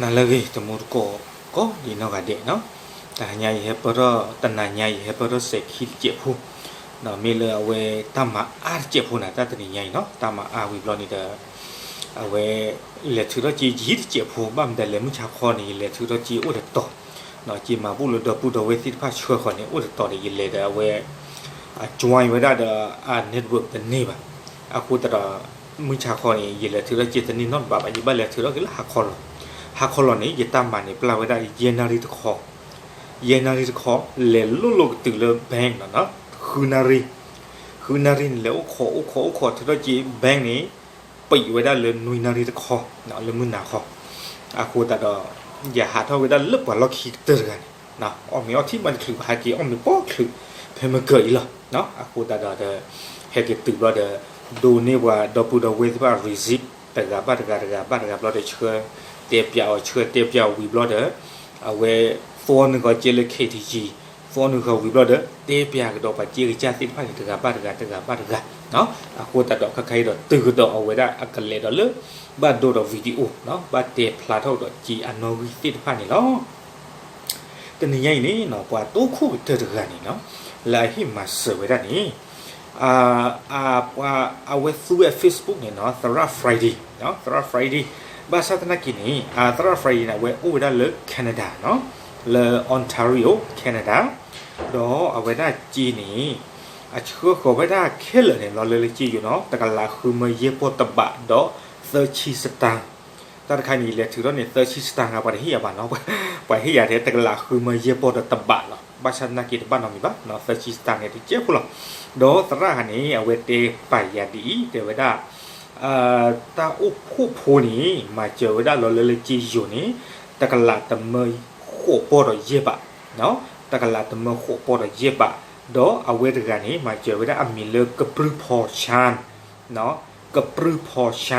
နၤလၢအဂ့ၤ တံၤသကိးကိးဂၤဒဲးနီၤ, တဟါညါယဟဲပၢၢ်ထီၣ် တနၤညါယဟဲပၢၢ်ထီၣ်စဲးခံတစဲးဖိ, ဒီးမ့ၢ်လၢအဝဲတၢ်မၤအါတစဲးဖိန့ၣ် တၢ်တနံၤညါအံၤနီၤ တၢ်မၤအါဝံၤဘျီန့ၣ်ဒီး အဝဲ လဲၤထုးထီၣ်က့ၤယံာ်တစဲးဖိ ဘၣ်မတၤလဲၤမုၢ်ဆါခီန့ၣ် ယလဲၤထုးထီၣ်က့ၤအိၣ်တတီၤ, က့ၤမၤဘူၣ်လၢဒီပုၢ်ဒီဝဲၢ်သ့ၣ်တဖၣ်ဆှၢဃီန့ၣ် အိၣ်တတီၤန့ၣ် ယလဲၤဒီးအဝဲ အ join ဝဲဒၣ်ဒီးအ network တန့ၢ်ဘၣ်. အဃိသတးဒီး မုၢ်ဆါခီန့ၣ် ယလဲၤထုးထီၣ်က့ၤတန့ၢ်နီတဘျီဘၣ် ယဘၣ်လဲၤထုးထီၣ်က့ၤလၢဟါခီလီၤ. ဟါခီလီၤန့ၣ် ယတၢ်မၤန့ၣ် ပျၢ်ဝဲဒၣ်ယဲၢ်နၣ်ရံၣ်တခီ, ယဲၢ်နၣ်ရံၣ်တခီ လဲၤလိၣ်လိၣ်ကတုၤလၢ bank နီၤနီၤ, ဃုနၣ်ရံၣ်, ဃုနၣ်ရံၣ်န့ၣ် လဲၤအိၣ်ခိးအိၣ်ခိးအိၣ်ခိးထုးထီၣ်က့ၤ bank န့ၣ် ပံးဝဲဒၣ်လၢနွံနၣ်ရံၣ်တခီ လၢမုၢ်နၤခီ. အဃိသတးဒီး ယဟးထီၣ်ဝဲဒၣ်လၢပှၤလီၢ်ခံကတၢၢ်တဂၤန့ၣ် အီၣ်မ့ၤအီထံမးတချုးဘၣ် ဟဲက့ၤအီၣ်မ့ၤပိာ်ချုး ဖဲမုၢ်ကၢၤအံၤလီၤ. အဃိသတးဒီး ဟဲက့ၤတုၤဘျီဒီး ဒိးန့ၢ်ပှၤဒီပုၢ်ဒီဝဲၢ်သ့ၣ်တဖၣ် receipt တဂၤဘၣ်တဂၤ တဂၤဘၣ်တဂၤဘျီဒီး ဆှၢ တဲပျးအီၤ ဆှၢတဲပျးအီၤဝံၤဘျီဒီး အဝဲ သွီနုာ်ဃီက့ၤလၢ KTG, သွီနုာ်ဃီဝံၤဘျီဒီး တဲပျးကဒီးပှၤက့ကစၢ်သ့ၣ်တဖၣ်န့ၣ် တဂၤဘၣ်တဂၤ တဂၤဘၣ်တဂၤ. အဃိသတးဒီး ခဲခါအံၤဒီး တုၤကဒီးအဝဲဒၣ်အကလဲၤဒီးလၢ ဘၣ်ဒိဒီး video ဘၣ်တဲဖျါထီၣ်ကဒီးက့ၤအနီၣ်ဂံၢ်သ့ၣ်တဖၣ်န့ၣ်လီၤ. တနံၤညါအံၤန့ၣ် ပှၤတိခိၣ်ကတၢၢ်တဂၤန့ၣ်နီၤ လၢအဟ့ၣ်မၤစၢၤဝဲဒၣ်န့ၣ် အဝဲသူဝဲ Facebook န့ၣ်နီၤ သရၣ် Friday, သရၣ် Friday, ဘၣ်ဆၣ်သနာ်က့န့ၣ် သရၣ် Friday န့ၣ် အဝဲအိၣ်ဝဲဒၣ်လၢ Canada နီၤ, လၢ Ontario Canada, ဒီးအဝဲဒၣ်က့န့ၣ် အဆှၢဃီၤဝဲဒၣ်ခဲလၢာ်န့ၣ် လီၤလၢလၢက့ယိာ်နီၤ တကလးဃုမၢယဲၢ်ပီၢ်တဘးဒီးသၢဆံစတၢ်. တၢ်တခါန့ၣ် ယလဲၤထုးထီၣ်န့ၣ် သၢဆံစတၢ်ဂၤ ပှၤတဟ့ၣ်ယၤဘၣ်နီၤ, ပှၤဟ့ၣ်ယၤထဲတကလးဃုမၢယဲၢ်ပီၢ်ဒီးတဘးလီၤ. ဘၣ်ဆၣ်သနာ်က့တဘၣ်နီတမံၤဘၣ်, သၢဆံစတၢ်န့ၣ် တကဲဖိလီၤ. ဒီးသရၣ်ဂၤန့ၣ် အဝဲတဲပာ်ယၤဒ်အံၤ တဲဝဲဒၣ် တၢ်အိၣ်ဖှိၣ်ဖိန့ၣ် မၤစၢၤဝဲဒၣ်လီၤလၢလၢက့ယိာ်န့ၣ် တကလးတမၢဃိးပီၢ်ဒီးယဲၢ်ဘး, တကလးတမၢဃိးပီၢ်ဒီးယဲၢ်ဘး, ဒီးအဝဲတဂၤန့ၣ် မၤစၢၤဝဲဒၣ်အမံၤလၢကပြုၢ်ဖီၣ်ဆၣ် ကပြုၢ်ဖီၣ်ဆၣ်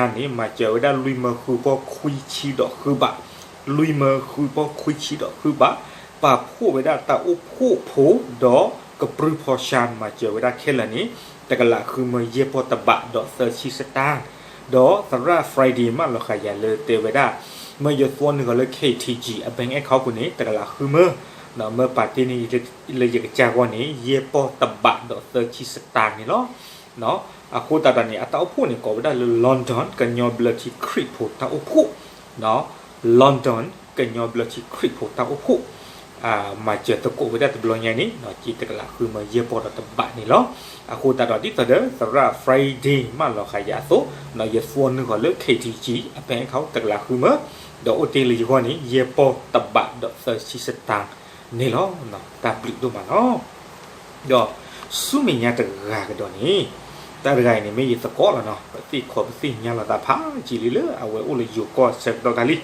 န့ၣ် မၤစၢၤဝဲဒၣ်လွံၢ်မၢဃုပီၢ်ခွံဆံဒီးဃုဘး, လွံၢ်မၢဃုပီၢ်ခွံဆံဒီးဃုဘး, ပာ်ဖှိၣ်ဝဲဒၣ်တၢ်အိၣ်ဖှိၣ်ဖိဒီးကပြုၢ်ဖီၣ်ဆၣ် မၤစၢၤဝဲဒၣ်ခဲလၢာ်န့ၣ် တကလးဃုမၢယဲၢ်ပီၢ်တဘးဒီးသၢဆံစတၢ်, ဒီးသရၣ် Friday မၢလီၤဃာ်ယၤလၢတဲဝဲဒၣ် မၢယသွီနုာ်ဃီၤလၢ KTG အ bank account ပူၤန့ၣ် တကလးဃုမၢ, မၢပာ်တ့ၢ်န့ၢ်လၢယကစၢ်ဂီၢ်န့ၣ် ယဲၢ်ပီၢ်တဘးဒီးသၢဆံစတၢ်န့ၣ်လီၤ. အဃိသတးဒီးန့ၣ် အတၢ်အိၣ်ဖှိၣ်န့ၣ် ကိးဝဲဒၣ်လၢ London ကညီဘျၢထံခရံာ်ဖိတၢ်အိၣ်ဖှိၣ်, London ကညီဘျၢထံခရံာ်ဖိတၢ်အိၣ်ဖှိၣ်, မၤစၢၤသကိးဝဲဒၣ်တဘျီညါန့ၣ် က့တကလးဃုမၢယဲၢ်ပီၢ်ဒီးတဘးန့ၣ်လီၤ. အဃိသတးဒီး ဒ်သိးဒီး သရၣ် Friday မၢလီၤဃာ်ယၤအသိး ယသွီနုာ်ဃီၤလၢ KTG အ bank account တကလးဃုမၢ, ဒီးအိၣ်တ့ၢ်လၢယဂီၢ်န့ၣ် ယဲၢ်ပီၢ်တဘးဒီးသၢဆံစတၢ်န့ၣ်လီၤ. တၢ်ဘျုးဒိၣ်မးလီၤ. ဒီးဆူမဲာ်ညါတဂၤကဒီးန့ၣ်, တၢ်တဂၤအံၤန့ၣ် မ့ၢ်ယသကိးလီၤနီၤ, ပသ့ၣ်ခီပသ့ၣ်ညါလိာ်သးဖးယံာ်လံလၢ အဝဲအိၣ်လၢယိၤကီၢ်ဆၢကတီၢ်ခါလံ.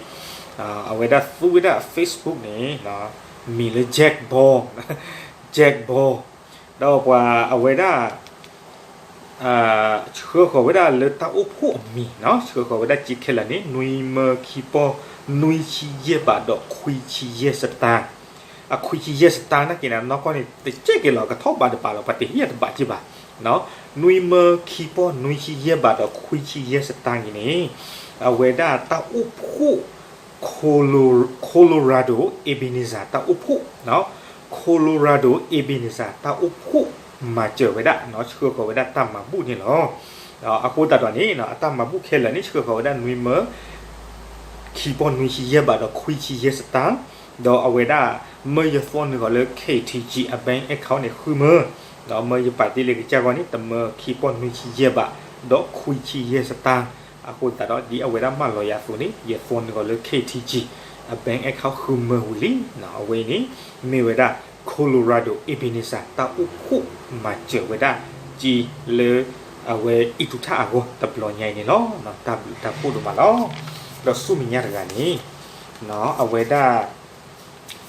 အဝဲဒၣ်သူဝဲဒၣ် Facebook န့ၣ် မံၤလၢ Jack Ball, Jack Ball, ဒီးပှၤအဝဲဒၣ် ဆှၢဃီၤဝဲဒၣ်လၢတၢ်အိၣ်ဖှိၣ်အမံၤနီၤ, ဆှၢဃီၤဝဲဒၣ်က့ခဲလၢာ်န့ၣ် နွံမၢခံပီၢ်နွံဆံယဲၢ်ဘးဒီးခွံဆံယဲၢ်စတၢ်, အခွံဆံယဲၢ်စတၢ်နာ်က့န့ၣ် နီၢ်ကီၢ်န့ၣ် တကဲက့ၤလီၤ ကထီၣ်ဘးတဘးလီၤ ပှၤတဟ့ၣ်ယၤတဘးက့ဘၣ်, နွံမၢခံပီၢ်နွံဆံယဲၢ်ဘးဒီးခွံဆံယဲၢ်စတၢ်က့န့ၣ် အဝဲဒၣ်တၢ်အိၣ်ဖှိၣ် Colo- Colorado Ebenezer တၢ်အိၣ်ဖှိၣ်, Colorado Ebenezer တၢ်အိၣ်ဖှိၣ် မၤစၢၤဝဲဒၣ် ဆှၢဃီၤဝဲဒၣ်တၢ်မၤဘူၣ်န့ၣ်လီၤ. အဃိသတးဒီးန့ၣ် အတၢ်မၤဘူၣ်ခဲလၢာ်န့ၣ် ဆှၢဃီၤဝဲဒၣ်နွံမၢ ခံပီၢ်နွံဆံယဲၢ်ဘးဒီးခွံဆံယဲၢ်စတၢ်, ဒီးအဝဲဒၣ် မၢယသွီနုာ်ဃီၤလၢ KTG အ bank account န့ၣ် ဃုမၢ, ဒီးမၢယပာ်တ့ၢ်လၢကစၢ်ဂီၢ်န့ၣ် တမၢခံပီၢ်နွံဆံယဲၢ်ဘး ဒီးခွံဆံယဲၢ်စတၢ်, အဃိသတးဒီး ဒ်အဝဲဒၣ်မၢလီၤယၤအသိးန့ၣ် ယသွီနုာ်ဃီၤလၢ KTG အ bank account ဃုမၢဝံၤလံ, အဝဲအံၤန့ၣ် မ့ၢ်ဝဲဒၣ် Colorado Ebenezer တၢ်အိၣ်ဖှိၣ်မၤစၢၤဝဲဒၣ် က့လၢ အဝဲအံၣ်သူထၣ်အဂီၢ်တဘျီညါအံၤန့ၣ်လီၤ. တၢ်ဘျုးတၢ်ဖှိၣ်ဒိၣ်မးလီၤ. ဒီးဆူမဲာ်ညါတဂၤန့ၣ် အဝဲဒၣ်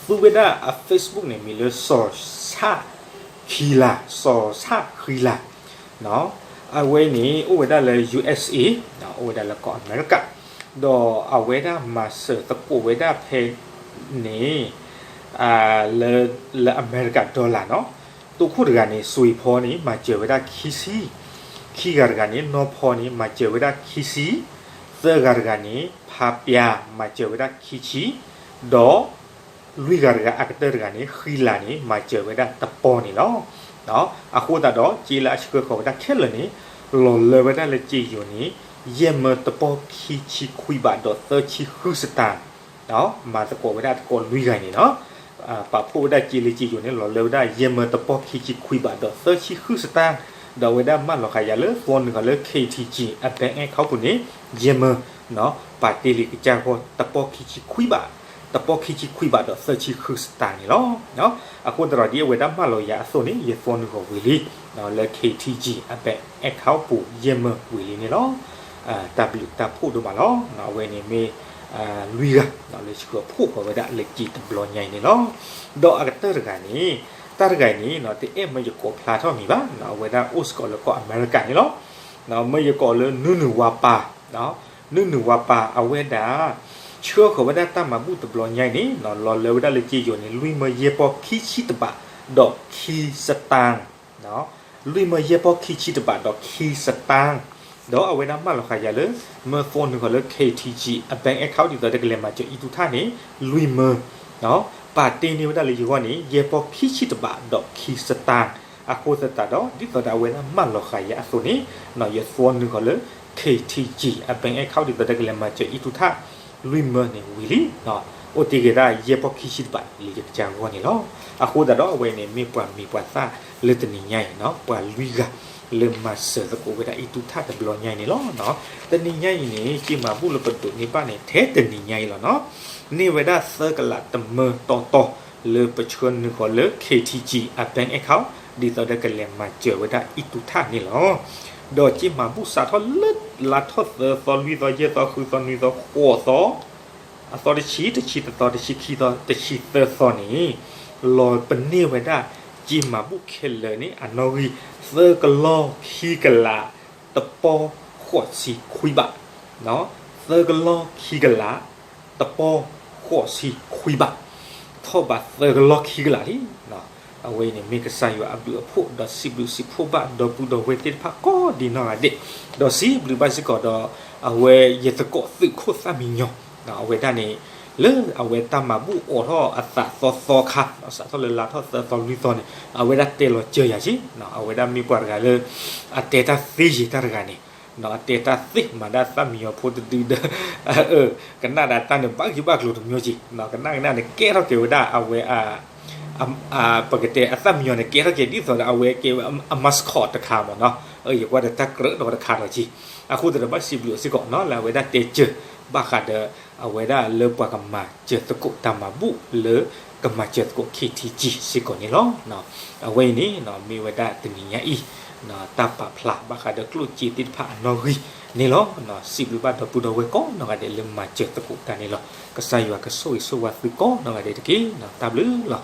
သူဝဲဒၣ်အ Facebook န့ၣ် မံၤလၢ စီၤဆၣ်ဃံလၤ, စီၤဆၣ်ဃံလၤ, အဝဲန့ၣ် အိၣ်ဝဲဒၣ်လၢ USA, အိၣ်ဝဲဒၣ်လၢကီၢ်အမဲရကၤ, ဒီးအဝဲဒၣ်မၤစၢၤသကိးဝဲဒၣ်ဖဲန့ၣ် လၢ လၢအမဲရကၤ dollar နီၤ, တိခိၣ်တဂၤန့ၣ် စွ့ၤဖီန့ၣ် မၤစၢၤဝဲဒၣ်ခံဆံ, ခံဂၤတဂၤန့ၣ် နီၢ်ဖီန့ၣ် မၤစၢၤဝဲဒၣ်ခံဆံ, သၢဂၤတဂၤန့ၣ် ဖးပၠးမၤစၢၤဝဲဒၣ်ခံဆံ, ဒီးလွံၢ်ဂၤတဂၤအကတၢၢ်တဂၤန့ၣ် ဃံလၤန့ၣ် မၤစၢၤဝဲဒၣ်တပီန့ၣ်လီၤ. အဃိသတးဒီး စ့လၢအဆှၢဃီၤဝဲဒၣ်ခဲလၢာ်န့ၣ် လီၤလၢဝဲဒၣ်လၢစ့ယိၤန့ၣ် ယဲၢ်မၢတပီခံဆံခွံဘးဒီးသၢဆံဃုစတၢၣ် မၤသကိးဝဲဒၣ်တကိးလွံၢ်ဂၤန့ၣ်လီၤ. ပာ်ဖှိၣ်ဝဲဒၣ်စ့လၢစ့ယိၤန့ၣ် လီၤလၢဝဲဒၣ်ယဲၢ်မၢတပီခံဆံခွံဘးဒီးသၢဆံဃုစတၢၣ်, ဒီးအဝဲဒၣ်မၢလီၤဃာ်ယၤလၢသဝီနုာ်ဃီၤလၢ KTG အ bank account ပူၤန့ၣ် ယဲၢ်မၢ ပာ်တ့ၢ်လံကစၢ်ဂီၢ်တပီခံဆံခွံဘး, တပီခံဆံခွံဘးဒီးသၢဆံဃုစတၢၣ်န့ၣ်လီၤ. အဃိသတးဒီးဒ်အဝဲဒၣ်မၢလီၤယၤအသိးန့ၣ် ယသဝီနုာ်ဃီၤဝံၤလံ လၢ KTG အ bank account ပူၤ ယဲၢ်မၢဝံၤလံန့ၣ်လီၤ. တၢ်ဘျုးတၢ်ဖှိၣ်ဒိၣ်မးလီၤ. အဝဲန့ၣ်မ့ၢ် လွံၢ်ဂၤ လၢဆှၢဖှိၣ်ဃီၤဝဲဒၣ်လၢစ့တဘျီညါအံၤန့ၣ်လီၤ. ဒီးအကတၢၢ်တဂၤန့ၣ် တၢ်တဂၤအံၤန့ၣ် တအဲၣ်မၢယကိးဖျါထီၣ်မံၤဘၣ်, အဝဲဒၣ်အိၣ်စ့ၢ်ကီးလၢကီၢ်အမဲရကၤန့ၣ်လီၤ. မၢယကိးလၢနုၢ်နုၢ်ဝါပၤ, နုၢ်နုၢ်ဝါပၤ အဝဲဒၣ် ဆှၢဃီၤဝဲဒၣ်တၢ်မၤဘူၣ်တဘျီညါအံၤန့ၣ် လီၤလၢဝဲဒၣ်လၢစ့ယိၤန့ၣ် လွံၢ်မၢယဲၢ်ပီခံဆံတဘး ဒီးခံစတၢၣ် လွံၢ်မၢယဲၢ်ပီခံဆံတဘးဒီးခံစတၢၣ်, ဒီးအဝဲဒၣ်မၢလီၤဃာ်ယၤလၢ မၢသဝီနုာ်ဃီၤလၢ KTG အ bank account ဒ်သိးဒီးကလဲၤမၤစၢၤအံၣ်တူၢ်ထၣ်န့ၣ် လွံၢ်မၢ, ပာ်တ့ၢ်န့ၢ်ဝဲဒၣ်လၢယဂီၢ်န့ၣ် ယဲၢ်ပီခံဆံတဘးဒီးခံစတၢၣ်, အဃိသတးဒီး ဒ်သိးဒီးအဝဲဒၣ်မၢလီၤဃာ်ယၤအသိးန့ၣ် ယသဝီနုာ်ဃီၤလၢ KTG အ bank account ဒ်သိးဒီးကလဲၤမၤစၢၤအံၣ်တူၢ်ထၣ် လွံၢ်မၢန့ၣ်ဝံၤလံ အိၣ်တ့ၢ်က့ၤဒၣ်ယဲၢ်ပီခံဆံတဘးလၢယကစၢ်ဂီၢ်န့ၣ်လီၤ. အဃိသတးဒီးအဝဲန့ၣ်မ့ၢ်ပှၤမံၤပှၤသၣ်လၢတနံၤညါအံၤ ပှၤလွံၢ်ဂၤ လၢမၤစၢၤသကိးဝဲဒၣ်အံၣ်တူၢ်ထၣ်တဘျီညါအံၤန့ၣ်လီၤ. တနံၤညါအံၤန့ၣ် စ့မၤဘူၣ်လၢပဒိးန့ၢ်ဘၣ်န့ၣ် ထဲတနံၤညါအံၤလီၤနီၤ န့ၢ်ဝဲဒၣ်သၢကလးတမၢတီတီ လၢပဆှၢနုာ်ဃီၤလၢ KTG အ bank account ဒ်သိးဒီးကလဲၤမၤစၢၤဝဲဒၣ်အံၣ်တူၢ်ထၣ်န့ၣ်လီၤ. ဒီးစ့မၤဘူၣ်စးထီၣ်လၢ လါထီၣ်သၢသီ လွံၢ်သီ ယဲၢ်သီ ဃုသီ နွံသီ ဃိးသီ အသီတဆံ တဆံတသီ တဆံခံသီ တဆံသၢသီန့ၣ် လီၤပန့ၢ်ဝဲဒၣ် စ့မၤဘူၣ်ခဲလၢာ်န့ၣ် အနီၣ်ဂံၢ် သၢကလီၢ်ခံကလး တပီဃိးဆံခွံဘး, သၢကလီၢ်ခံကလး တပီဃိးဆံခွံဘး, ထီၣ်ဘးသၢကလီၢ်ခံကလးလံ. အဝဲအံၤန့ၣ်မ့ၢ်ကစၢ်ယွၤအဘျုးအဖှိၣ် ဒီးစံးဘျုးစံးဖှိၣ်ဘၣ်ဒီပုၢ်ဒီဝဲၢ်သ့ၣ်တဖၣ်ကိးဒံနီၢ်ဂၤဒဲး, ဒီးစံးဘျုးဘၣ်စ့ၢ်ကီးဒီး အဝဲယသကိးသုးခိၣ်သၣ်မံညီၤ, အဝဲဒၣ်န့ၣ် လၢအဝဲတၢ်မၤဘူၣ်အိးထီၣ်အသးသီသီခါ စးထီၣ်လၢလါထီၣ်သၢသီလွံၢ်သီန့ၣ် အဝဲဒၣ်တဲလီၤစၢၤယၤက့ၤ, အဝဲဒၣ်မ့ၢ်ပှၤတဂၤလၢ အတဲတၢ်သ့ယံၤတၢ်တဂၤန့ၣ် အတဲတၢ်သ့မၤဒၣ်သၣ်မံညီၤဖိတဒုဒီး ကနၣ်ဒၣ်တၢ်န့ၣ် ဘၣ်ဂံၢ်ဘၣ်ကျိၤတမျိုးက့ၤ, ကနၣ်ကနၣ်န့ၣ် ကဲထီၣ်က့ၤဝဲဒၣ်အဝဲ ပကတဲအသၣ်မံညီၤန့ၣ် ကဲထီၣ်က့ၤဒ်သိးဒီးအဝဲကဲဝဲအ mascot တခါမ့ၢ်နီၤ, ယကွၢ်ဒီးတၢ်ကြၢးဒီးတခါဒီးက့ၤ, အဃိသတးဒီးဘၣ်စံးဘျုးစ့ၢ်ကီးနီၤ လၢအဝဲဒၣ်တဲစၢၤ ဘၣ်ဃးဒီး အဝဲဒၣ်လၢပှၤကမၤစၢၤသကိးတၢ်မၤဘူၣ်လၢ ကမၤစၢၤသကိး KTG စ့ၢ်ကီးန့ၣ်လီၤ. အဝဲအံၤန့ၣ် မ့ၢ်ဝဲဒၣ်တနံၤညါအံၤ တၢ်ပာ်ဖျါဘၣ်ဃးဒီးကျိၣ်စ့သ့ၣ်တဖၣ်အနီၣ်ဂံၢ်န့ၣ်လီၤ. စံးဘျုးဘၣ်ဒီပုၢ်ဒီဝဲၢ်ကိးနီၢ်ဂၤဒဲးလၢမၤစၢၤသကိးတၢ်န့ၣ်လီၤ. ကစၢ်ယွၤကဆိၣ်ဂ့ၤဆိၣ်ဝါသုကိးနီၢ်ဂၤဒဲးတက့ၢ်. တၢ်ဘျုးလီၤ.